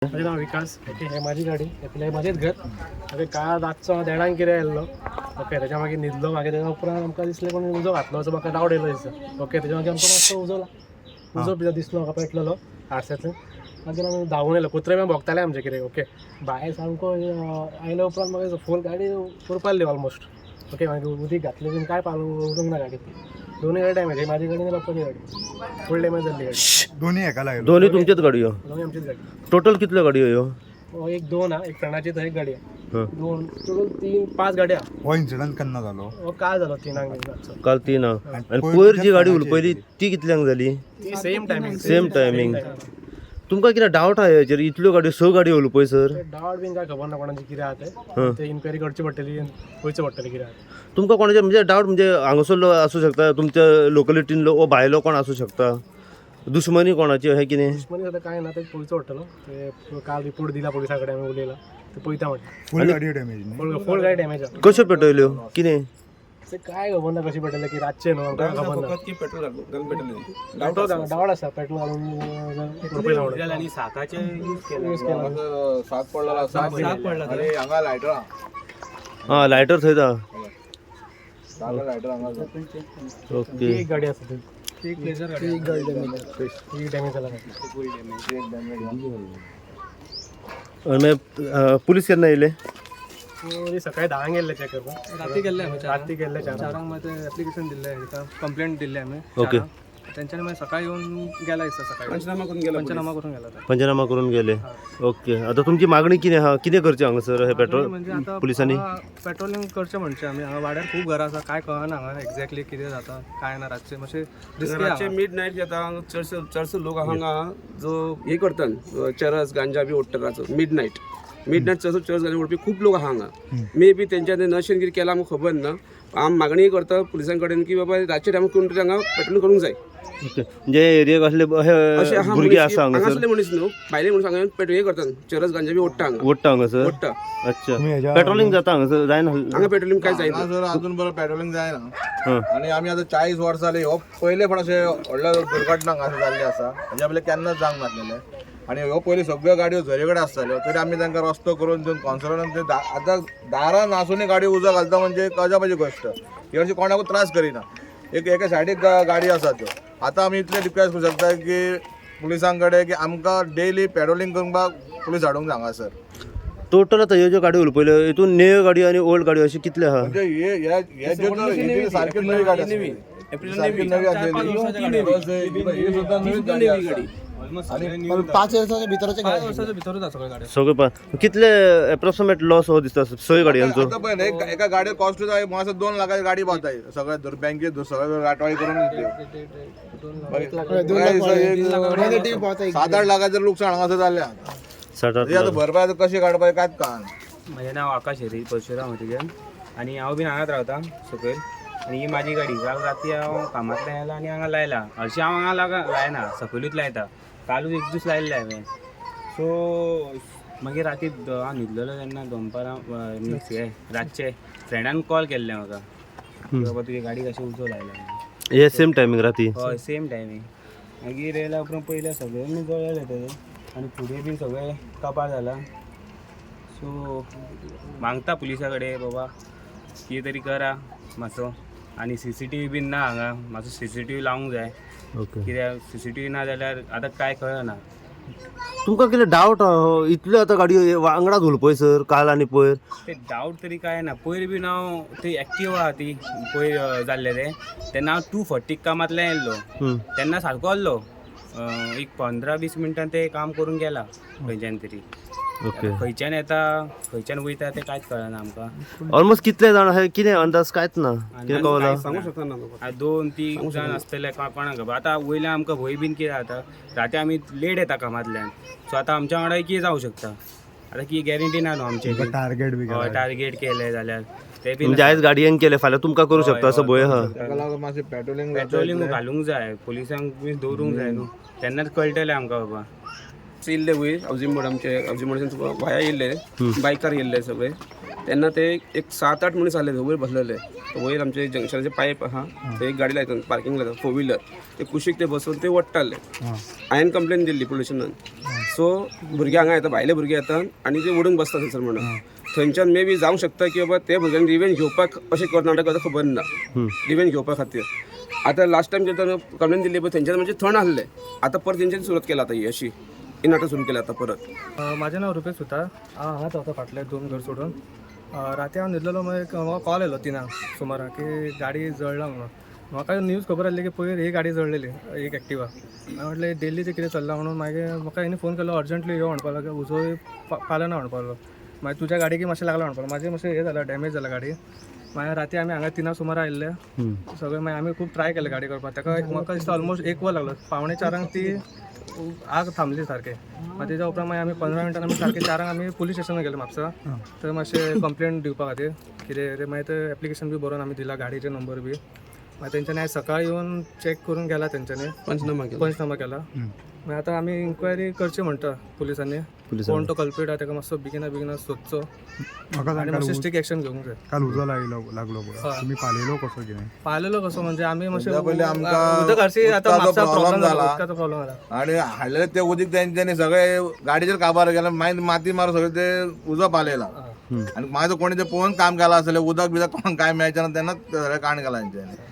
म्हजें नांव विकास. ओके, हे म्हाजी गाडी, हे म्हाजेंच घर. ओके, काल रातचो देडांक कितें आयल्लो. ओके, तेच्या मागीर न्हिदलो. मागीर तेच्या उपरांत आमकां दिसलें कोणी उजो घातलो असो म्हाका डावट येयलो दिसता. ओके, तेच्या मागीर आमकां मातसो उजो उजो बी दिसलो म्हाका पेटलेलो आरश्यांतल्यान. मागीर आमी धांवून येयलो. कुत्रे बी भोंकताले आमचे कितें. ओके, भायर सामको आयल्या उपरांत मागीर फूल गाडी उरपाली ऑलमोस्ट. ओके, मागीर उदीक घातलें बीन, कांय पाल उरूंक ना गाडी. दोनूय गाडी डॅमेज, म्हाजी गाडी आनी बाप्पाची गाडी फूल डॅमेज जाल्ली गाडी. दोन्ही एका लागलो? दोन्ही तुमच्याच गाडयो? दोनूय आमचीच गाडी. टोटल कितल्यो गाडयो ह्यो? हो, एक दोन हा, एक फ्रेंडाची, थंय एक गाडी हा. हं. दोन, टोटल तीन, पांच गाडी हा. हो इन्सिडंट केन्ना जालो? हो, काल जालो 3ांक बीन रातचो. काल 3. आणि आणि पयर पयर जी गाडी तुमच्याच हुलपयली ती कितल्यांक जाली? ती सेम टायमिंग. Same timing. तुमकां कितें डावट आहा हेचेर, इतल्यो गाडयो, स गाडयो हुलपय सर? डावट बीन काय खबर ना कोणाची कितें आहा. हं. तें ते इन्क्वायरी करची पडटली, पळोवचें पडटलें कितें आहा तें. तुमकां कोणाचेर म्हणजे डावट, म्हणजे हांगासरलो आसूं शकता, तुमच्या लोकलिटीनलो वो भायलो कोण आसूं शकता, दुश्मनी कोणाची अशें कितें? दुश्मनी सद्या काय ना, ते पळोवचो पडटलो. ते काल रिपोर्ट दिला पोलिसा कडेन आमी उलयला, ते पळयता म्हटलें. फुल गाडी डॅमेज न्ही? फूल फूल गाडी डॅमेज आहा. कश्यो पेटयल्यो कितें? ते काय खबर ना कशी पेटयलें, की रातचें न्हू, आमकां खबर ना. फकत की पेट्रोल घालून पेटले. पेट्रोल डावट आसा, पेट्रोल घालून रुपये म्हणून. आनी साकाचे यूज केला. यूज केला. साक पडलेलो आसा आणि हांगा लायटर आहा. आं, लायटर थंयच आहा. सारको लायटर हांगा आसा. ओके. ती एक गाडी आसा, ती एक गाडी ती डॅमेज जाला. ती एक डॅमेज आहा. आनी मागीर पुलीस केन्ना येयले? ती सकाळी 10ांक गेल्ले चॅक करपाक. राती गेल्ले आमी 4ांक. राती गेल्ले 4ांक. 4ांक मागीर एप्लिकेशन दिल्लें हेका, कंप्लेंट दिल्ली आमी. ओके. 4ांक. तेंच्यांनी मागीर सकाळी येवन गेला दिसता सकाळी. पंचनामा करून गेला. पंचनामा करून गेला तो. पंचनामा करून गेले. ओके, आता तुमची मागणी कितें आहा, कितें करचें हांगासर हे पेट्रोल म्हणजे आता पुलिसांनी? पेट्रोलिंग करचें म्हणचे आमी हांगा वाड्यार खूब घरां आसा, काय कळना हांगा एक्झॅक्टली कितें जाता काय ना. रातचें मातशें रिस्की. रातचे मिड नायट जाता. चडशे चडशे लोक हांगा जो हे करतात, चरस गांजा बी ओडटात रातचो मिड नायट. मिड नायट चडसो चरस गांजा ओडपी खूब लोक आहा हांगा. मे बी तेंच्यानी नशेन कितें केलां आमकां खबर ना. आम मागणी करता पुलिसां कडेन की बाबा रातच्या टायमार कोण तरी हांगा पेट्रोलिंग करूंक जाय. ओके, म्हणजे एरियाक असले अशें अहे आहा. भुरगे आसा हांगासर? हांगासले मनीस न्हू, भायले मनीस हांगा पेट्रोल हे करतात, चरस गांजा बी ओडटा हांगा. ओडटा हांगासर? ओडटा. अच्छा. तुम्ही हेज्या- पेट्रोलिंग जाता हांगासर, जायना? हांगा पेट्रोलिंग काय जायना. हांगासर अजून बरो पेट्रोलिंग जायना. हं. आणि आमी आतां 40 वर्सां जाली, हो पयले फावट अशें व्हडल्या दुर्घटना हांगासर जाल्ली आसा. म्हणजे आपले केन्नाच जावंक नासलेले. आनी ह्यो पयलीं सगळ्यो गाडयो झरे कडेन आसताल्यो, तरी आमी तांकां रस्तो करून दिवन कॉन्सलान ते आतां दारान आसुनूय गाडी उजो घालता, म्हणजे अजापाची गोश्ट. ही अशी कोणाकूच त्रास करिना. एक एका सायडीक गाडी आसा त्यो. आतां आमी इतलें रिक्वेस्ट करूं शकता की पुलिसां कडेन की आमकां डेली पेट्रोलिंग करपाक पुलीस हाडूंक जाय हांगासर. टोटल आतां ह्यो ज्यो गाडयो हुलपयल्यो हितून न्यू गाडयो आनी ओल्ड गाडयो अशें कितले आहा? म्हणजे हे हे हे ज्यो तर ही सारखी नवी गाडी आसा, सारखी नवी आसलेली. ही सुद्धा नवीच गाडी आसा. 5 वर्साच्या भितरूच आसा सगळ्यो गाडयो. सगळे पा कितले एप्रोक्सिमेट लॉस हो दिसता सय गाडयांचो? आता पळय न्ही, एका गाडयेर कॉस्ट म्हाका 2 लाखाची गाडी पावता. सगळे धर बँकेत धर, सगळे राटवाळी करून दितली. मागीर 7-8 लाखाचें लुकसाण हांगासर जालें आतां. 7-8 म्हणजे आतां लाख. भरपाय आतां कशी काडपाची कांयच कळना. म्हजें नांव आकाश हेरी परशुराम हरिजन आनी हांव बीन हांगाच रावता सकयल. आनी ही म्हाजी गाडी. काल राती हांव कामांतल्यान आयला आनी हांगा लायला. हरशीं हांव हांगा लायना, सकयलूच लायता. कालूच एक दीस लायल्लें हांवें. सो मागीर राती हांव न्हिदलेलो तेन्ना दनपारां, मिन्स हे रातचे फ्रेंडान कॉल केल्ले म्हाका की बाबा तुजी गाडी कशी उजो लायला म्हणून. हे सेम टायमिंग राती? हय, सेम टायमींग. मागीर येयल्या उपरांत पयलें सगळें जळ्ळें तेजें आनी फुडें बीन सगळें काबार जाला. सो मागता पुलिसा कडेन, बाबा कितें तरी करा मातसो. आनी सीसीटीव्ही बीन ना हांगा, मातसो सीसीटीव्ही लावंक जाय. ओके. कित्याक सीसीटीव्ही ना जाल्यार आतां कांय कळना. तुमकां कितें डावट आहा हो, इतल्यो आतां गाडयो वांगडाच हुलपय सर काल आनी पयर? ते डावट तरी काय ना. पयर बीन हांव ती एक्टिवा आहा ती पयर जाल्लें तें, तेन्ना हांव 2:40 कामांतल्यान येयल्लो. तेन्ना सारको आहलो, एक 15-20 मिनटान ते काम करून गेला खंयच्यान तरी. ओके. खंयच्यान येता खंयच्यान वयता तें कांयच कळना आमकां. ऑलमोस्ट कितले जाण आहा कितें अंदाज कांयच ना? कितें कळना? सांगू शकता ना बाबा. 2-3 जाण आसतले, कोणाक खबर. आतां वयल्यान आमकां भंय बीन कितें जाता, राती आमी लेट येता कामांतल्यान. सो आतां आमच्या वांगडा कितें जावं शकता, आतां कितें गॅरंटी ना न्हू आमची. टार्गेट बी हय, टार्गेट केलें जाल्यार ते बी. म्हणजे आयज गाडयेन केले, फाल्यां तुमकां करूं शकता असो भंय आहा. ताका लागून मातशें पेट्रोलिंग पेट्रोलिंग घालूंक जाय, पुलिसांक बी दवरूंक जाय न्हू, तेन्नाच कळटलें आमकां बाबा. येयल्ले वयर हावजींग बोर्ड, आमचे हावजींग बोर्डाच्यान वाया येयल्ले, बायकार येयल्ले सगळे. तेन्ना ते एक 7-8 मनीस आसले वयर बसलेले. वयर आमचे जंक्शनाचे पायप आहा, ते एक गाडी लायतात, पार्किंग लायतात फोर व्हिलर, ते कुशीक ते बसून ते ओडटाले. हांवें कंप्लेन दिल्ली पुलीस स्टेशनान. सो सो भुरगे हांगा येता, भायले भुरगे येतात आनी ते उडून बसता थंयसर म्हणून. थंयच्यान मे बी जावंक शकता की बाबा ते भुरग्यांक रिवेंज घेवपाक अशें कर्नाटक आतां खबर ना, रिवेंज घेवपा खातीर. आतां लास्ट टायम जेन्ना कंप्लेन दिल्ली पळय थंयच्यान म्हणजे थंड आहले, आतां परत तेंच्यान सुरवात केला आतां ही अशी ही नाटक सुरू केला आतां परत. म्हाजें नांव रुपेश सुतार. हांव हांगाच रावता फाटले दोन घर सोडून. राती हांव न्हिदलेलो, मागीर म्हाका कॉल येयलो 3 सुमारा की गाडी जळ्ळा म्हणून. म्हाका न्यूज खबर आसली की पयर ही गाडी जळ्ळेली एक एक्टिवा. हांवें म्हटलें डेलीचें कितें चल्लां म्हणून. मागीर म्हाका हेणी फोन केलो अर्जंटली यो म्हणपाक लागलो, उजो पालना म्हणपाक लागलो. मागीर तुज्या गाडयेक मातशें लागला म्हणपाक लागलो, म्हाजें मातशें हें जाला, डॅमेज जाला गाडी. मागीर राती आमी हांगा 3 सुमारा आयिल्ले सगळे. मागीर आमी खूब ट्राय केलें गाडी करपाक. ताका म्हाका दिसता ऑलमोस्ट 1 वर लागलो. 3:45 ती आग थांबली सारकें. मागीर तेज्या उपरांत मागीर आमी 15 मिनटान आमी सारके 4 आमी पुलीस स्टेशनार गेले म्हापसा, थंय मातशें कंप्लेन दिवपा खातीर कितें ते. मागीर ते एप्लिकेशन बी बरोवन आमी दिला, गाडयेचे नंबर बी. मागीर तेंच्यांनी आयज सकाळी येवन चॅक करून गेला तेंच्यांनी, पंचनामा केला. पंचनामा केला. मागीर आतां आमी इन्क्वायरी करची म्हणटा पुलिसांनी, कोण तो कल्प्रीट आहा तेका मातसो बेगिना बेगिना सोदचो म्हाका आनी सांग, मातशें स्ट्रिक्ट एक्शन घेवंक जाय. काल उजो लागलो लागलो पळय, तुमी पालयलो कसो कितें? पालेलो कसो म्हणजे आमी मातशें तेज्या पयलीं आमकां उदक हरशी आतां उदकाचो म्हापसा problem problem जाला, जाला. उदकाचो प्रॉब्लम जाला. आणि हाडलेले ते उदीक तेंच्यांनी सगळे गाडीचेर काबार केला, मागीर माती मारून सगळे ते उजो पालयला. आणि मागीर कोणी ते पळोवन काम केलां आसतलें, उदक बिदक कोणाक काय मेळचें ना तेन्नाच सगळें काण केलां तेंच्यांनी.